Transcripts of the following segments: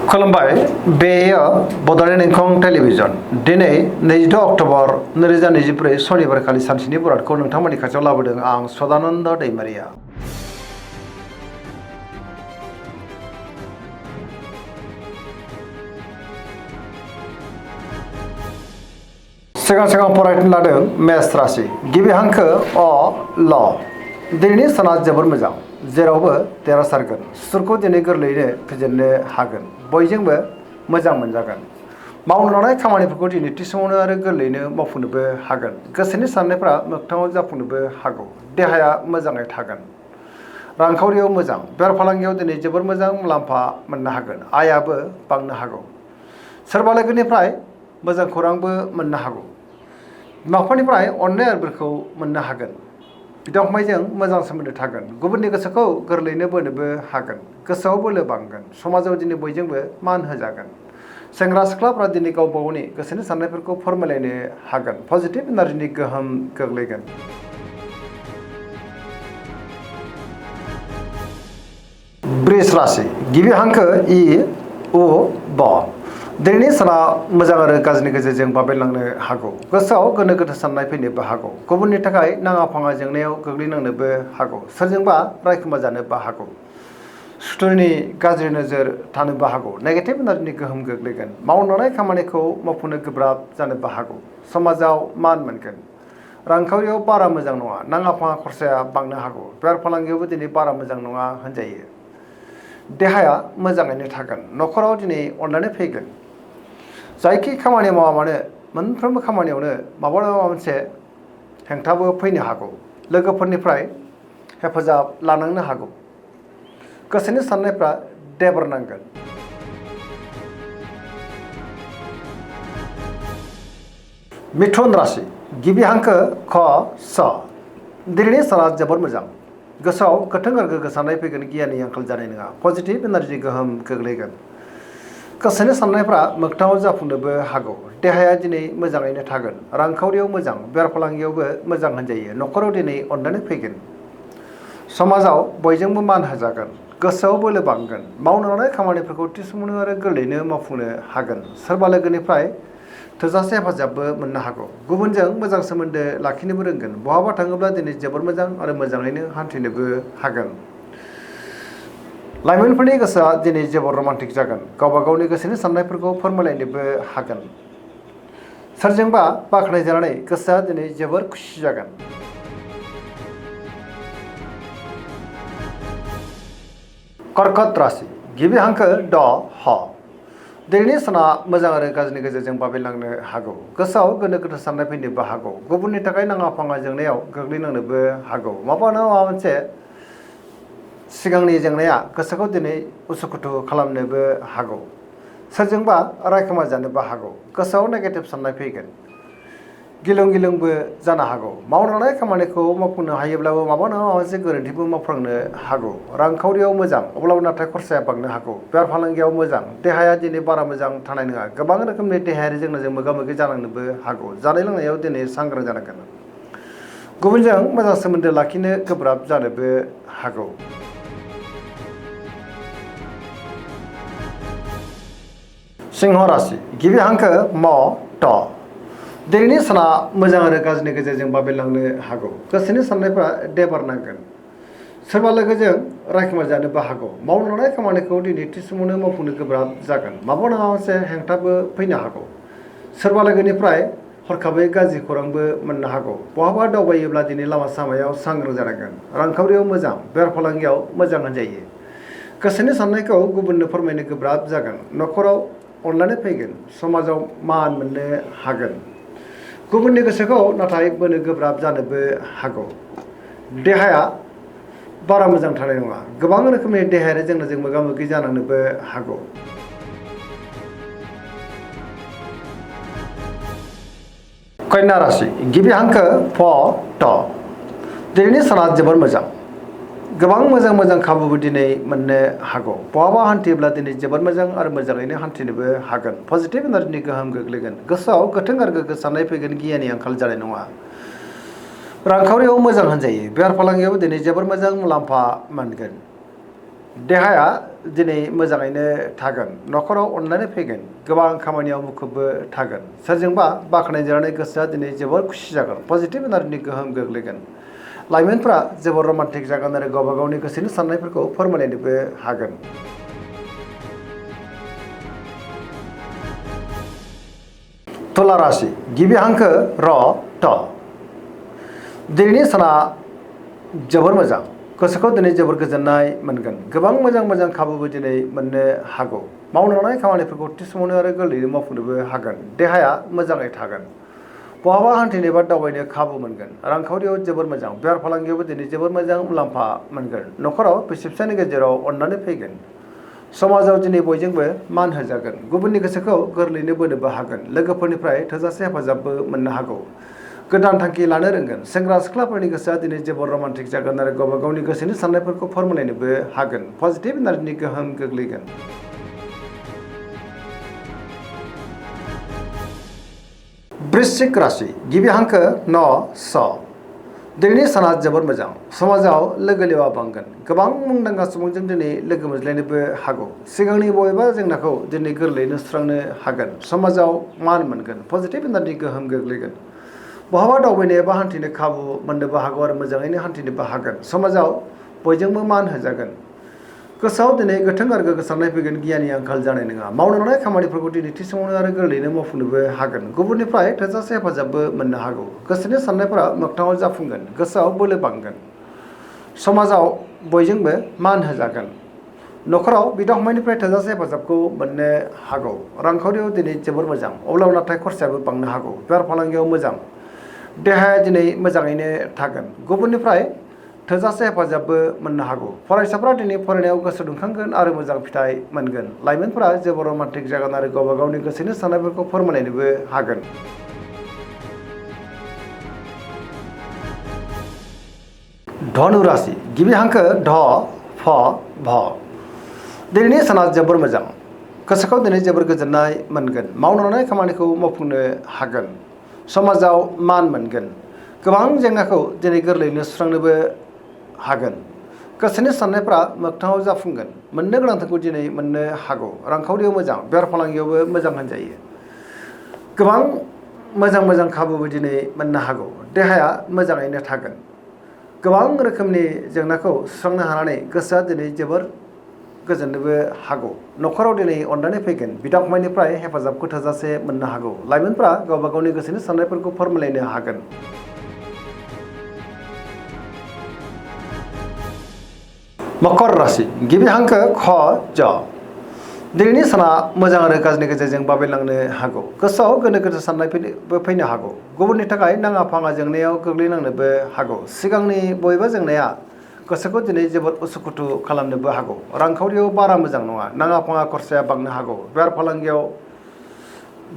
खुलुमबाय बेयो बड'लेण्ड इंखं टेलिभिजन दिनै 22 अक्ट'बर 2024 सनिबारखालि सानसेनि बरादखौ नोंथांमोननि खाथियाव लाबोदों आं सदानन्द दैमारिया। सिगां फरायनो लादों मेष राशि गिबि हांखो अ ल दिनैनि साना जोबोर मोजां जेरावबो देरहासारगोन सुथुरखौ दिनै गोरलैयैनो फेजेननो हागोन बयजोंबो मोजां मोनजागोन मावनो लानाय खामानिफोरखौ दिनै थि समावनो आरो गोरलैयैनो मावफुंनोबो हागोन गोसोनि साननायफ्रा मोगथाङाव जाफुंनोबो हागौ देहाया मोजाङै थागोन रांखावरियाव मोजां बेफार फालांगियाव दिनै जोबोर मोजां मुलाम्फा मोननो हागोन आयाबो बांनो हागौ सोरबा लोगोनिफ्राय मोजां खौरांबो मोननो हागौ बिमा-बिफानिफ्राय अननाय आरोफोरखौ मोननो हागोन बिदा फंबायजों मोजां सोमोन्दो थागोन गुबुननि गोसोखौ गोरलैयैनो बोनोबो हागोन गोसोआव बोलो बांगोन समाजाव दिनै बयजोंबो मान होजागोन सेंग्रा सिख्लाफ्रा दिनै गावबा गावनि गोसोनि साननायफोरखौ फोरमायलायनो हागोन पजिटिभ एनार्जिनि गोहोम गोग्लैगोन। वृष राशि गिबि हांखो इ उ ब दिनैनि साना मोजां आरो गाज्रिनि गेजेरजों बाबेनलांनो हागौ गोसोआव गोनो गोथो साननाय फैनोबो हागौ गुबुननि थाखाय नाङा फाङा जेंनायाव गोग्लैनांनोबो हागौ सोरजोंबा रायखुमा जानोबो हागौ सुथुरनि गाज्रि नोजोर थानोबो हागौ नेगेटिभ एनार्जिनि गोहोम गोग्लैगोन मावनो लानाय खामानिखौ मावफुंनो गोब्राब जानोबो हागौ समाजाव मान मोनगोन रांखावरियाव बारा मोजां नङा नाङा फाङा खरसाया बांनो हागौ बेफार फालांगियावबो दिनै बारा मोजां नङा होनजायो देहाया मोजाङैनो थागोन न'खराव दिनै अनलायनाय फैगोन जायखि खामानि मावा मानो मोनफ्रोमबो खामानियावनो माबा नङा माबा मोनसे हेंथाबो फैनो हागौ लोगोफोरनिफ्राय हेफाजाब लानांनो हागौ गोसोनि साननायफ्रा देबोरनांगोन। मिथुन राशि गिबि हांखो ख स दिनैनि साना जोबोर मोजां गोसोआव गोथों आरो गोग्गो साननाय फैगोन गियाननि आंखाल जानाय नङा पजिटिभ एनार्जि गोहोम गोग्लैगोन गोसोनि साननायफ्रा मोगथाङाव जाफुंनोबो हागौ देहाया दिनै मोजाङैनो थागोन रांखावरियाव मोजां बेफार फालांगियावबो मोजां होनजायो न'खराव दिनै अनलायनाय फैगोन समाजाव बयजोंबो मान होजागोन गोसोआव बोलो बांगोन मावनो लानाय खामानिफोरखौ थि समावनो आरो गोरलैयैनो मावफुंनो हागोन सोरबा लोगोनिफ्राय थोजासे हेफाजाबबो मोननो हागौ गुबुनजों मोजां सोमोन्दो लाखिनोबो रोंगोन बहाबा थाङोब्ला दिनै जोबोर मोजां आरो मोजाङैनो हान्थिनोबो हागोन लाइमोनफोरनि गोसोआ दिनै जोबोर रमान्टिक जागोन गावबा गावनि गोसोनि साननायफोरखौ फोरमायलायनोबो हागोन सोरजोंबा बाख्नायजानानै गोसोआ दिनै जोबोर खुसि जागोन। कर्कट राशि गिबि हांखो ड ह दिनैनि साना मोजां आरो गाज्रिनि गेजेरजों बाबेनलांनो हागौ गोसोआव गोनो गोथो साननाय फैनोबो हागौ गुबुननि थाखाय नाङा फाङा जेंनायाव गोग्लैनांनोबो हागौ माबा नङा माबा मोनसे सिगांनि जेंनाया गोसोखौ दिनै उसुखुथु खालामनोबो हागौ सोरजोंबा रायखुमा जानोबो हागौ गोसोआव नेगेटिभ साननाय फैगोन गिलुं गिलुंबो जानो हागौ मावनो लानाय खामानिखौ मावफुंनो हायोब्लाबो माबा नङा माबा मोनसे गोरोन्थिबो मावफ्लांनो हागौ रांखावरियाव मोजां अब्लाबो नाथाय खरसाया बांनो हागौ बेफार फालांगियाव मोजां देहाया दिनै बारा मोजां थानाय नङा गोबां रोखोमनि देहायारि जेंनाजों मोगा मोगि जानांनोबो हागौ जानाय लोंनायाव दिनै सांग्रां जानांगोन गुबुनजों मोजां सोमोन्दो लाखिनो गोब्राब जानोबो हागौ। सिंह राशि गिबि हांखो म ट दिनैनि साना मोजां आरो गाज्रिनि गेजेरजों बाबेनलांनो हागौ गोसोनि साननायफ्रा देबारनांगोन सोरबा लोगोजों रायखुमा जानोबो हागौ मावनो लानाय खामानिखौ दिनै थि समावनो मावफुंनो गोब्राब जागोन माबा नङा मोनसे हेंथाबो फैनो हागौ सोरबा लोगोनिफ्राय हरखाबै गाज्रि खौरांबो मोननो हागौ बहाबा दावबायोब्ला दिनै लामा सामायाव सांग्रां जानांगोन रांखावरियाव मोजां बेफार फालांगियाव मोजां होनजायो गोसोनि साननायखौ गुबुननो फोरमायनो गोब्राब जागोन न'खराव अनलायनाय फैगोन समाजाव मान मोननो हागोन गुबुननि गोसोखौ नाथाय बोनो गोब्राब जानोबो हागौ देहाया बारा मोजां थानाय नङा गोबां रोखोमनि देहायारि जेंनाजों मोगा मोगि जानांनोबो हागौ। कन्या राशि गिबि हांखो फ ट दिनैनि साना जोबोर मोजां गोबां मोजां मोजां खाबुबो दिनै मोननो हागौ बहाबा हान्थियोब्ला दिनै जोबोर मोजां आरो मोजाङैनो हान्थिनोबो हागोन पजिटिभ एनार्जिनि गोहोम गोग्लैगोन गोसोआव गोथों आरो गोग्गो साननाय फैगोन गियाननि आंखाल जानाय नङा रांखावरियाव मोजां होनजायो बेफार फालांगियावबो दिनै जोबोर मोजां मुलाम्फा मोनगोन देहाया दिनै मोजाङैनो थागोन न'खराव अननानै फैगोन गोबां खामानियाव मुखुबबो थागोन सोरजोंबा बाख्नायजानानै गोसोआ दिनै जोबोर खुसि जागोन पजिटिभ एनार्जिनि गोहोम गोग्लैगोन लाइमोनफ्रा जोबोर रमान्टिक जागोन आरो गावबा गावनि गोसोनि साननायफोरखौ फोरमायलायनोबो हागोन तुला राशि गिबि हांखो र ट दिनैनि साना जोबोर मोजां गोसोखौ दिनै जोबोर गोजोननाय मोनगोन गोबां मोजां मोजां खाबुबो दिनै मोननो हागौ मावनो लानाय खामानिफोरखौ थि समावनो आरो गोरलैयै मावफुंनोबो हागोन देहाया मोजाङै थागोन बहाबा हान्थिनो एबा दावबायनो खाबु मोनगोन रांखावरियाव जोबोर मोजां बेफार फालांगियावबो दिनै जोबोर मोजां मुलाम्फा मोनगोन न'खराव बिसि फिसायनि गेजेराव अननानै फैगोन समाजाव दिनै बयजोंबो मान होजागोन गुबुननि गोसोखौ गोरलैयैनो बोनोबो हागोन लोगोफोरनिफ्राय थोजासे हेफाजाबबो मोननो हागौ गोदान थांखि लानो रोंगोन सेंग्रा सिख्लाफोरनि गोसोआ दिनै जोबोर रमान्टिक जागोन आरो गावबा गावनि गोसोनि साननायफोरखौ फोरमायलायनोबो हागोन पजिटिभ एनार्जिनि गोहोम गोग्लैगोन वृश्चिक राशि गिबि हांखो न स दिनैनि साना जोबोर मोजां समाजाव लोगो लेवा बांगोन गोबां मुंदांखा सुबुंजों दिनै लोगो मोनज्लायनोबो हागौ सिगांनि बबेबा जेंनाखौ दिनै गोरलैयैनो सुस्रांनो हागोन समाजाव मान मोनगोन पजिटिभ एनार्जिनि गोहोम गोग्लैगोन बहाबा दावबायनो एबा हान्थिनो खाबु मोननोबो हागौ आरो मोजाङैनो हान्थिनोबो हागोन समाजाव बयजोंबो मान होजागोन गोसोआव दिनै गोथों आरो गोग्गो साननाय फैगोन गियाननि आंखाल जानाय नङा मावनो लानाय खामानिफोरखौ दिनै थि समावनो आरो गोरलैयैनो मावफुंनोबो हागोन गुबुननिफ्राय थोजासे हेफाजाबबो मोननो हागौ गोसोनि साननायफोरा मोगथाङाव जाफुंगोन गोसोआव बोलो बांगोन समाजाव बयजोंबो मान होजागोन न'खराव बिदा फंबायनिफ्राय थोजासे हेफाजाबखौ मोननो हागौ रांखावरियाव दिनै जोबोर मोजां अब्लाबो नाथाय खरसायाबो बांनो हागौ बेफार फालांगियाव मोजां देहाया दिनै मोजाङैनो थागोन गुबुननिफ्राय थोजासे हेफाजाबबो मोननो हागौ फरायसाफ्रा दिनै फरायनायाव गोसो दुंखांगोन आरो मोजां फिथाइ मोनगोन लाइमोनफोरा जोबोर रमान्टिक जागोन आरो गावबा गावनि गोसोनि साननायफोरखौ फोरमायलायनोबो हागोन धनु राशि गिबि हांखो ध फ भ दिनैनि साना जोबोर मोजां गोसोखौ दिनै जोबोर गोजोननाय मोनगोन मावनो लानाय खामानिखौ मावफुंनो हागोन समाजाव मान मोनगोन गोबां जेंनाखौ दिनै गोरलैयैनो सुस्रांनोबो हागोन गोसोनि साननायफ्रा मोगथाङाव जाफुंगोन मोननो गोनांथारखौ दिनै मोननो हागौ रांखावरियाव मोजां बेफार फालांगियावबो मोजां होनजायो गोबां मोजां मोजां खाबुबो दिनै मोननो हागौ देहाया मोजाङैनो थागोन गोबां रोखोमनि जेंनाखौ सुस्रांनो हानानै गोसोआ दिनै जोबोर गोजोननोबो हागौ न'खराव दिनै अननानै फैगोन बिदा फंबायनिफ्राय हेफाजाबखौ थोजासे मोननो हागौ लाइमोनफ्रा गावबा गावनि गोसोनि साननायफोरखौ फोरमायलायनो हागोन मकर राशि गिबि हांखो ख ज दिनैनि साना मोजां आरो गाज्रिनि गेजेरजों बाबेनलांनो हागौ गोसोआव गोनो गोथो साननायबो फैनो हागौ गुबुननि थाखाय नाङा फाङा जेंनायाव गोग्लैनांनोबो हागौ सिगांनि बबेबा जेंनाया गोसोखौ दिनै जोबोद उसुखुथु खालामनोबो हागौ रांखावरियाव बारा मोजां नङा नाङा फाङा खरसाया बांनो हागौ बेफार फालांगियाव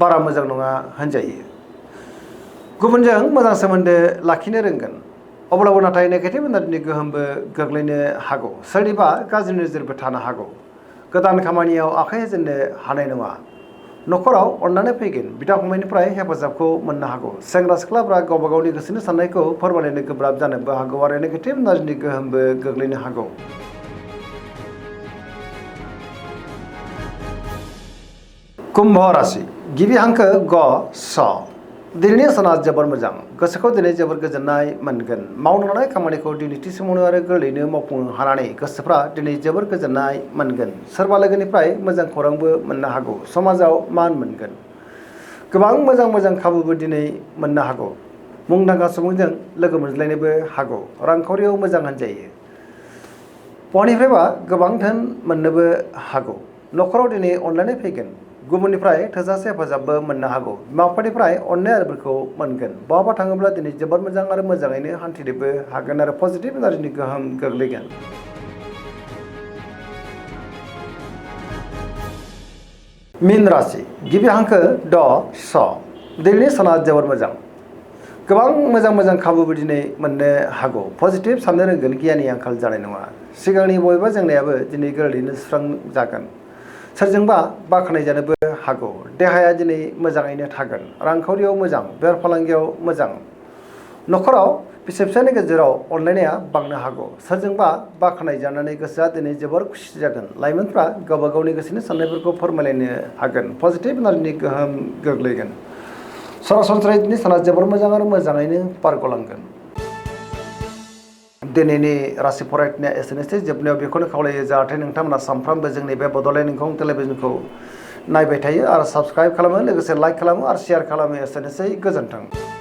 बारा मोजां नङा होनजायो गुबुनजों मोजां सोमोन्दो लाखिनो रोंगोन अब्लाबो नाथाय नेगेटिभ एनार्जिनि गोहोमबो गोग्लैनो हागौ सोरनिबा गाज्रि नोजोरबो थानो हागौ गोदान खामानियाव आखाइ होजेननो हानाय नङा न'खराव अननानै फैगोन बिदा फंबायनिफ्राय हेफाजाबखौ मोननो हागौ सेंग्रा सिख्लाफ्रा गावबा गावनि गोसोनि साननायखौ फोरमायलायनो गोब्राब जानोबो हागौ आरो नेगेटिभ एनार्जिनि गोहोमबो गोग्लैनो हागौ कुम्भ राशि गिबि हांखो ग स दिनैनि साना जोबोर मोजां गोसोखौ दिनै जोबोर गोजोननाय मोनगोन मावनो लानाय खामानिखौ दिनै थि समावनो आरो गोरलैयैनो मावफुंनो हानानै गोसोफ्रा दिनै जोबोर गोजोननाय मोनगोन सोरबा लोगोनिफ्राय मोजां खौरांबो मोननो हागौ समाजाव मान मोनगोन गोबां मोजां मोजां खाबुबो दिनै मोननो हागौ मुंदांखा सुबुंजों लोगो मोनज्लायनोबो हागौ रांखावरियाव मोजां होनजायो बहानिफ्रायबा गोबां धोन मोननोबो हागौ न'खराव दिनै अनलायनाय फैगोन गुबुननिफ्राय थोजासे हेफाजाबबो मोननो हागौ बिमा बिफानिफ्राय अननाय आरिफोरखौ मोनगोन बहाबा थाङोब्ला दिनै जोबोर मोजां आरो मोजाङैनो हान्थिनोबो हागोन आरो पजिटिभ एनार्जिनि गोहोम गोग्लैगोन मीन राशि गिबि हांखो ड स दिनैनि साना जोबोर मोजां गोबां मोजां मोजां खाबुबो दिनै मोननो हागौ पजिटिभ साननो रोंगोन गियाननि आंखाल जानाय नङा सिगांनि बबेबा जेंनायाबो दिनै गोरलैयैनो सुस्रांजागोन सोरजोंबा बाख्नायजानोबो हागौ देहाया दिनै मोजाङैनो थागोन रांखावरियाव मोजां बेफार फालांगियाव मोजां न'खराव फिसा फिसानि गेजेराव अनलायनाया बांनो हागौ सोरजोंबा बाख्नाय जानानै गोसोआ दिनै जोबोर खुसि जागोन लाइमोनफ्रा गावबा गावनि गोसोनि साननायफोरखौ फोरमायलायनो हागोन पजिटिभ एनार्जिनि गोहोम गोग्लैगोन सरासनस्रायै दिनै साना जोबोर मोजां आरो मोजाङैनो बारग'लांगोन दिनैनि राशि फरायनाया एसेनोसै जोबनायाव बेखौनो खावलायो जाहाथे नोंथांमोना सानफ्रामबो जोंनि बे बड'लेण्ड इंखं टेलिभिजनखौ नायबाय थायो आरो साबस्क्राइब खालामो लोगोसे लाइक खालामो आरो शेयार खालामो एसेनोसै गोजोन्थों